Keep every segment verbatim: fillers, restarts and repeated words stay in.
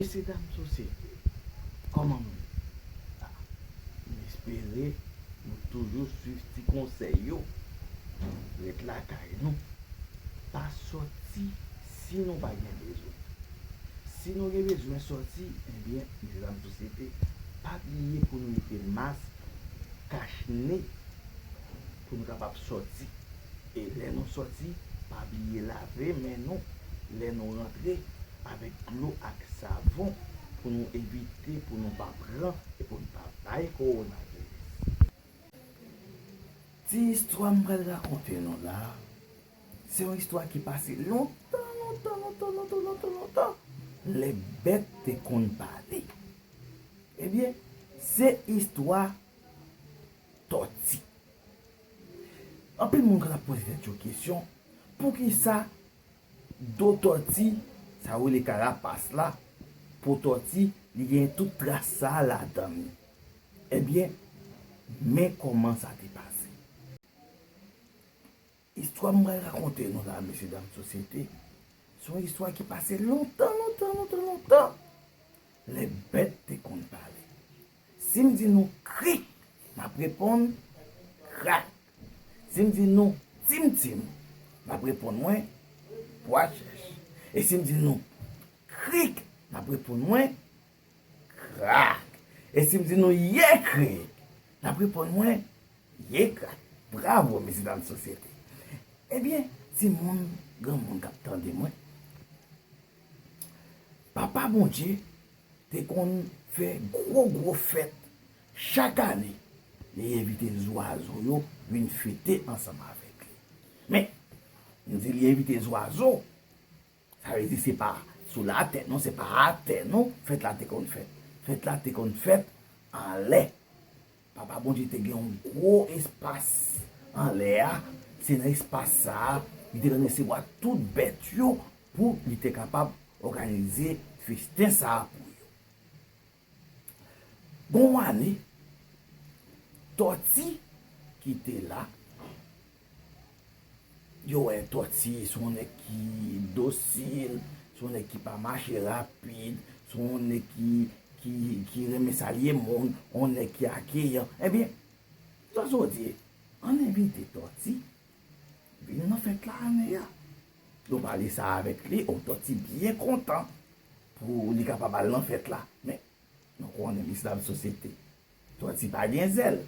Mesye dam sosyete, kòman nou ye? Ah, m espere nou toujou swiv ti konsèy yo. Ret lakay nou. Pa sòti si nou pa gen bezwen. Si nou gen bezwen sòti, ebyen, mesye dam sosyete, pa bliye pou nou mete mask, kach ne, pou nou kapab sòti. E lè nou sòti, pa bliye lave men nou lè nou rantre avèk dlo ak savon pou nou evite pou nou pa pran e pou nou pa bay kowonaviris. Ti istwa m pral rakonte nou la, se yon istwa ki pase lontan, lontan, lontan, lontan, lontan, lontan, lè bèt te konn pale. Ebyen, se istwa tòti. Anpil moun konn ap poze tèt yo kesyon, poukisa do tòti, sa yo rele karapas la, po tòti, li gen tout tras sa a ladan l? Ebyen, men kòman sa te pase. Istwa m pral rakonte nou la, mesye dam sosyete, se yon istwa ki pase lontan, lontan, lontan, lontan, lè bèt te konn pale. Si m di nou krik, n ap reponn krak. Si m di nou tim tim, n ap reponn mwen pwa chèch. E si m di nou krik, n ap reponn mwen krak. E si m di nou ye krik, n ap reponn mwen ye krak. Bravo, mesye dam sosyete. Ebyen, timoun, granmoun k ap tande mwen, Papa Bondye te konn fè gwo, gwo fèt chak ane. Li envite zwazo yo vin fete ansanm avèk li. Men, m di li envite zwazo, sa vle di se pa sou latè, non, se pa atè, non, fèt la te konn fèt. Fèt la te konn fèt anlè. Papa Bondye te gen yon gwo espas anlè a. Se nan espas sa a, li te konn resevwa tout bèt yo pou li te kapab òganize festen sa a pou yo. Gon ane, tòti ki te la, yo wè tòti se yon nèg ki dosil, se yon nèg ki pa mache rapid, se yon nèg ki, ki, ki renmen salye moun, yon nèg ki akeyan. Ebyen, zwazo di, ann envite tòti vin nan fèt la ane a. Yo pale sa avèk li, o, tòti byen kontan pou li kapab al nan fèt la. Men, nou konnen mesye dam sosyete, tòti pa gen zèl.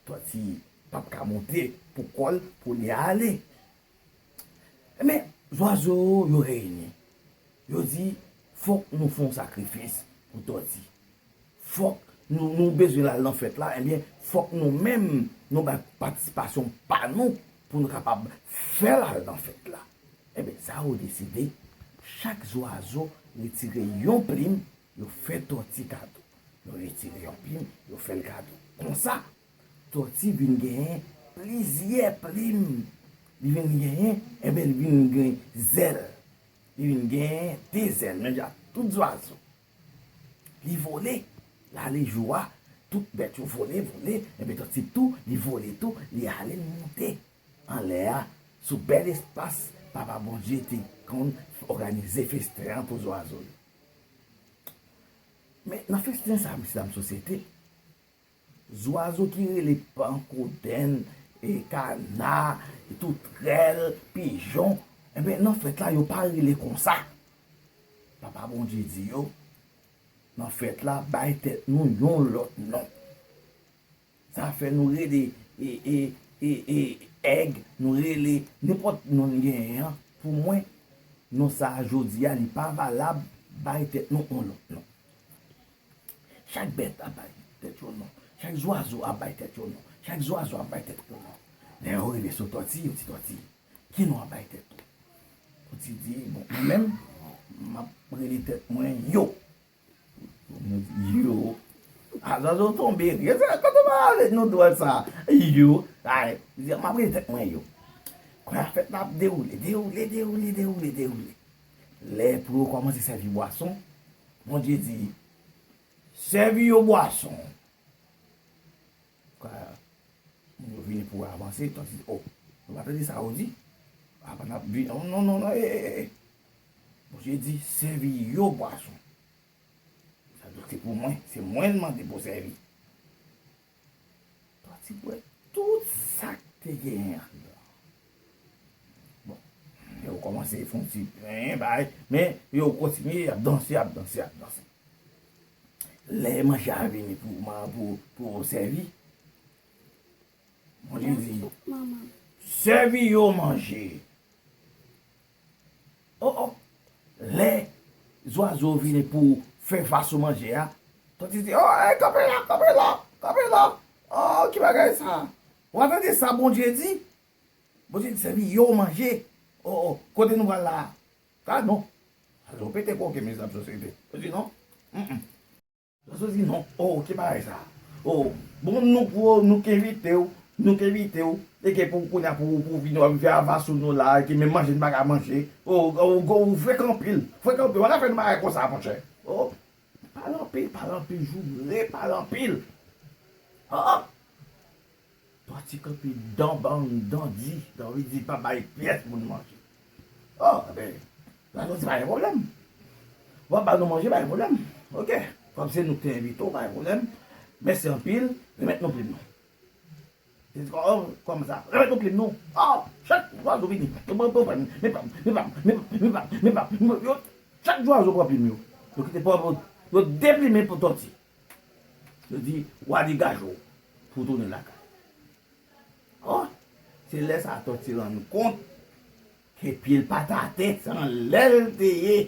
Tòti p ap ka monte pou kò l pou li ale. Men, zwazo yo reyini. Yo di, fòk nou fè yon sakrifis pou tòti. Fòk nou, nou bezwen l al nan fèt la, ebyen, fòk nou menm, nou bay patisipasyon pa nou pou nou kapab fè l al nan fèt la. Ebyen, sa yo deside, chak zwazo retire yon plim, yo fè tòti kado. Yo retire yon plim, yo fè l kado. Konsa, tòti vin genyen plizyè plim. Li vin genyen, ebyen, li vin gen zèl. Li vin genyen de zèl, menm jan ak tout zwazo. Li vole, l ale jou a, tout bèt yo vole, vole, ebyen tòti tou, li vole tou, li ale, li monte anlè a, sou bèl espas Papa Bondye te konn òganize festen an pou zwazo yo. Men nan festen sa, mesye dam sosyete, zwazo ki rele pankodenn, e kana, e toutrèl, pijon, enben, nan fèt la, yo pa rele konsa. Papa Bondye di yo, nan fèt la, bay tèt nou yon lòt non. Sa fè nou rele, e, e, e, e, èg, nou rele nenpòt non n genyen an. Pou mwen, non sa a jodi a, li pa valab, bay tèt nou yon lòt non. Chak bèt ap bay tèt yo non. Chak zwazo ap bay tèt yo non. Chak zwazo ap bay tèt yo non. Lè yo rive sou tòti, yo di tòti, ki non w ap bay tèt ou? Tòti di, bon, mwen menm, m ap rele tèt mwen Yo. Yo. A, zwazo tonbe ri. Sa, kote w pral avèk non dwòl sa? Yo. Ay, li di, m ap rele tèt mwen Yo. Kounye a fèt la ap dewoule, dewoule, dewoule, dewoule, dewoule. Lè pou yo kòmanse sèvi bwason, Bondye di, sèvi yo bwason. Kwa, moun yo vini pou avanse, tòti di, o, nou pa tande sa yo di? Apa n ap vin, non, non, non, non, e, e, e, e. Bondye di, sèvi yo bwason. Se pou mwen, se mwen l mande pou sèvi. Tòti bwè tout sa k te genyen anndan. Bon, yo kòmanse fè yon ti plenyen, bay, men yo kontinye, y ap danse, y ap danse, y ap danse. Lè manje a vini pou, pou, pou sèvi, Bondye di, sèvi yo manje. Oh, oh. Lè zwazo vini pou fè vaso manje a, tòti di, oh, hey, kanpe la, kanpe la, kanpe la. Oh, ki bagay sa? Ou pa tande sa Bondye di? Bondye di, sèvi yo manje. Oh, oh, kote nou pral la? Sa non. Sa se yon pete koke, mezanmi, sosyete. Yo di non. Mm, mm. Zwazo di non. Oh, ki bagay sa? Oh, bon, nou pou, nou k envite w, nou k envite w, e ke pou kounye a pou, pou vin, w ap vin fè ava sou nou la, e ke menm manje n pa ka manje. Oh, oh, oh, ou frekan anpil, frekan anpil, w pa ka fè nou bagay konsa, monchè. Oh, pale anpil, pale anpil, joure, pale anpil. Oh! Tòti kanpe dan bang, dan di, dan wi di pa bay pyès moun manje. Oh, enben, la nou di pa gen pwoblèm. W ap ba nou manje, pa gen pwoblèm. Oke. Kòm se nou ki te envite w, pa gen pwoblèm. Mèsi anpil, remèt nou plim nou. Li di, oh, kòman sa? Remèt nou plim nou. Oh, chak zwazo vini. Yo pran, pran, pran, men pa m, men pa m, men pa m, men pa m, men pa m, men pa m, yo, chak zwazo pran plim yo. Yo kite pa, yo deplimen pou tòti. Yo di, w a degaje w pou w tounen lakay. Oh, se lè sa a tòti rann kont ke pye l pa t atè, se anlè l te ye.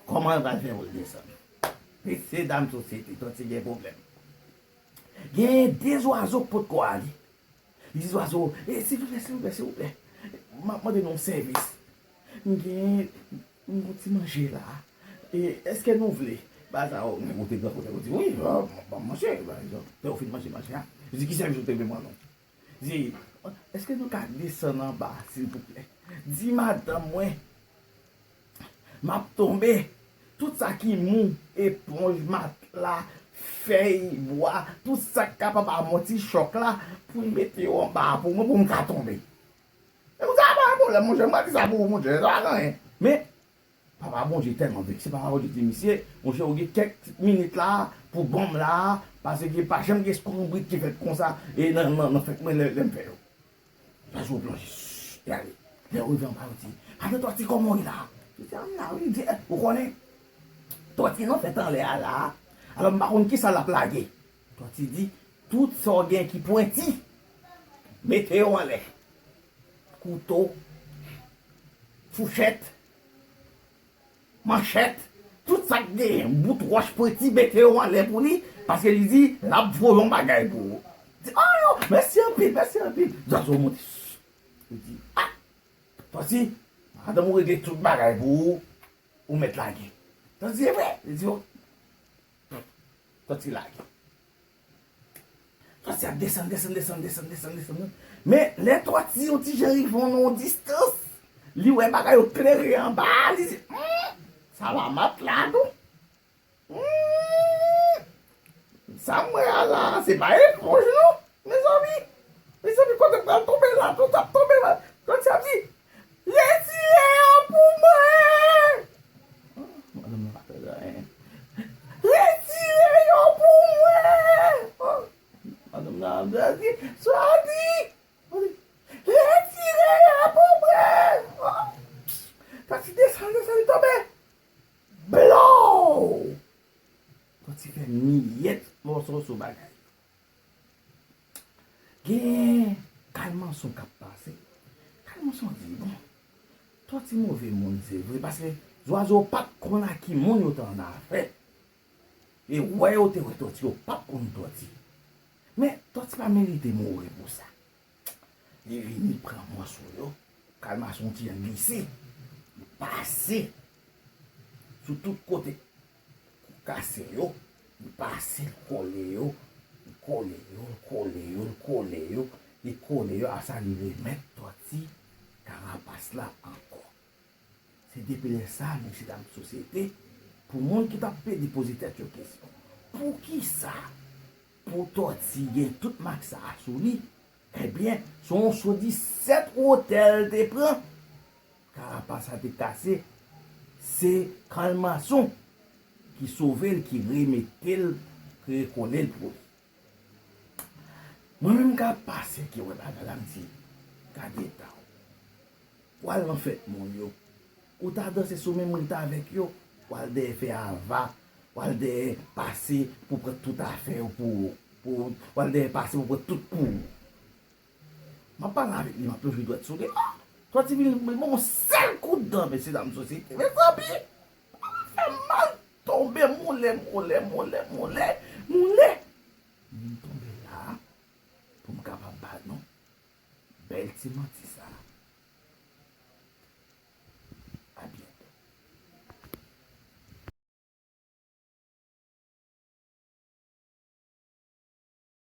Kòman l pral fè pou l desann? Mesye dam sosyete, tòti gen pwoblèm. Genyen de zwazo k potko ale. Li di zwazo, e, silvouplè, silvouplè, silvouplè. M ap mande nou yon sèvis. M gen yon ti manje la. E, èske nou vle? Ba sa, o, nèg ou te gran kote, ou di, wi, ban m manje, pa egzanp. Lè ou fin manje manje a, li di, ki sèvis ou te vle m rann ou? Di, èske nou ka desann anba, silvouplè? Di madanm mwen, m ap tonbe. Tout sa ki mou, eponj, matla, fèy bwa, tout sa k kapab amòti chòk la, pou l mete yo anba pou mwen, pou m ka tonbe. E pou sa pa yon pwoblèm, monchè, m pa di sa pou ou, monchè, sa pa gen anyen. Men, Papa Bondye tèlman vekse, Papa Bondye di misye, monchè, ou gen kèk minit la pou ban m la, paske pa janm gen eskonbrit ki fèt konsa, e nan, nan, nan fèt mwen lè, lè m fè yo. Zwazo plonje, shh, e ale. Lè yo rive anba, yo di, "Madan Tòti, kòman w ye la?" Li di, "A, m la, wi." Li di, "Eh, ou konnen, tòti nou fèt anlè a la, alò m pa konn kisa l ap lage." Tòti di, "Tout sa w gen ki pwenti, mete yo anlè. Kouto, fouchèt, manchèt, tout sa k genyen, bout wòch pwenti, mete yo anlè pou li, paske li di, l ap voye yon bagay pou ou." Di, "Oh, mèsi anpil, mèsi anpil." Zwazo monte. Li di, "Ah, Tòti, madanm ou regle tout bagay pou ou, ou mèt lage." Tòti, "E vre?" Li di, "Oh." Tòti lage. Tòti ap desann, desann, desann, desann, desann, desann. Men, lè tòti yon ti jan rive nan yon distans, li wè bagay yo klere anba, li di, "Hmm, sa pa matla tou. Hmm, sa m wè a la, se pa eponj non, mezanmi. Mezanmi, kote m pral tonbe la, tout ap tonbe la." Tòti ap di, "Retire yo pou mwen!" Madanm nan pa tande anyen. "Retire yo pou mwen!" Madanm nan ap di, "Swa di, retire yo pou mwen!" Tòti desann, desann, li tonbe. Blow! Tòti fè miyèt mòso sou bagay. Gen Kalmanson k ap pase. Kalmanson di, "Bon, tòti move moun, se vre, paske zwazo pa t konn a ki moun yo te annafè. E wè yo te wè tòti, yo pa t konn tòti. Men, tòti pa merite mouri pou sa." Li vini pran mòso yo, Kalmanson ti jan glise, li pase sou tout kote. Kou kase yo, li pase, l kole yo, li kole yo, l kole yo, l kole yo, li kole yo, apre sa li remèt tòti karapas la ankò. Se depi lè sa, mesye dam sosyete, pou moun ki t ap pede poze tèt yo kesyon, poukisa pou tòti gen tout mak sa a sou li? Ebyen, se yon so disèt wotè l te pran. Karapas la te kase, se Kalmanson. ki sove l, ki remete l, ki rekole l pou li. Mwen menm m ka pase, ki wè bagay la, m di, gade eta w. W al nan fèt moun yo. Ou ta danse sou menm rit avèk yo. W al dèyè fè ava. W al dèyè pase pou pran tout afè yo pou ou. Pou, w al dèyè pase pou pran tout pou ou. M ap pale avèk li, m ap lonje dwèt sou li. Ah! Sòti vin, li ban m yon sèl kout dan, mesye dam sosyete. Mezanmi! Bagay la fè m mal. Tonbe, moule, moule, moule, moule, moule. M vin tonbe la pou m kapab ba nou bèl ti manti sa.